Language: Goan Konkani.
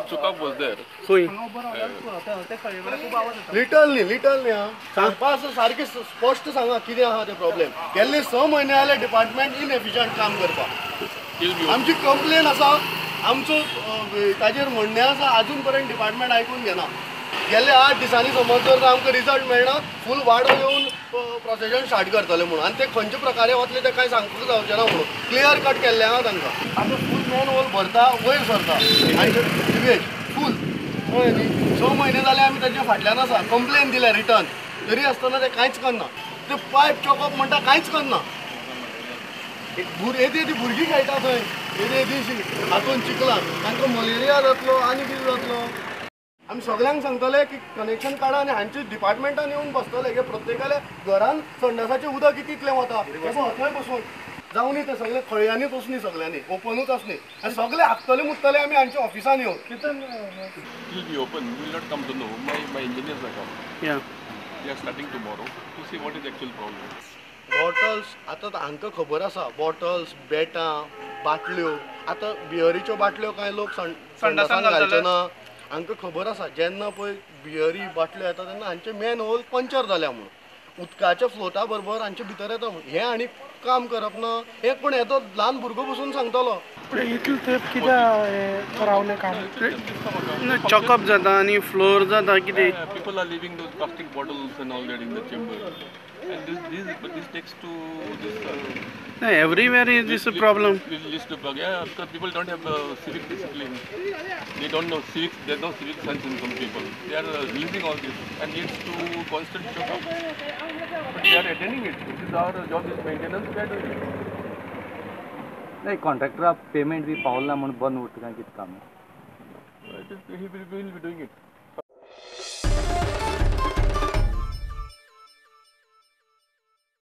Choke up was there. खंय? लिटल न्ही, लिटल न्ही. आं, सांगपा आसा सारकें स्पश्ट सांगा कितें आहा तें प्रॉब्लेम. गेल्ले 6 म्हयने जाले डिपार्टमेंट इनएफिशियंट काम करपाक. आमची कंप्लेन आसा, आमचो ताजेर म्हणणें आसा, आजून पर्यंत डिपार्टमेंट आयकून घेना. गेल्ले 8 दिसांनी समज जर आमकां रिजल्ट मेळना, फूल वाडो येवन प्रोसेशन स्टार्ट करतले म्हणून. आनी ते खंयचे प्रकारे वतले ते कांय सांगूंक जावचें ना म्हणून क्लियर कट केल्लें आहा तांकां. आतां फूल मॅन होल भरता, वयर सरता आनी सिवेज फूल. कळ्ळें न्ही? 6 म्हयने जाले आमी ताच्या फाटल्यान आसा. कंप्लेन दिल्या रिटर्न, तरी आसतना ते कांयच करना. ते पायप चॉकअप म्हणटा, कांयच करना. एक येदी येदी भुरगीं खेळटा थंय, येदी येदीशी हातून चिखलान, तांकां मलेरिया जातलो आनी कितें जातलो. आमी सगळ्यांक सांगतले की कनेक्शन काडा आनी हांचे डिपार्टमेंटान येवन बसतले की प्रत्येकाल्या घरान संडासाचें उदक कितलें वता थंय बसून जावनी. ते सगळे खळयांनीच वचनी, सगळ्यांनी ओपनूच आसनी आनी सगळे हाकतले मुत्तले आमी हांच्या ऑफिसान येवन. It will be open. We will not come to know. My engineers are coming. Yeah. They are starting tomorrow to see what is the actual problem. Bottles आतां हांकां खबर आसा, बॉटल्स, बेटां, बाटल्यो. आतां बियरीच्यो बाटल्यो कांय लोक संडासान घालचे ना. हांकां खबर आसा जेन्ना पळय बियरी बाटल्यो येता तेन्ना हांचे मॅन होल पंचर जाल्या म्हणून, उदकाच्या फ्लोटा बरोबर हांचे भितर येता म्हणून. हें आनी काम करप ना. हें कोण येदो ल्हान भुरगो बसून सांगतलो. इतले तेंप कित्याक रावलें काम? चॉकअप जाता आनी फ्लोर जाता कितें. People are leaving those plastic bottles and all that in the chamber. And this takes to this. Everywhere is this a problem. This to plug, yeah, because people don't have civic discipline. They don't know civics. There's no civic sense in some people. They are releasing all this and needs to constant check up. But they are attending it. This is our job, is maintenance. We are doing it. नाही, कॉन्ट्रॅक्टरा पेमेंट बी पावला ना म्हूण बंद उरता काय कितें काम? He will be doing it.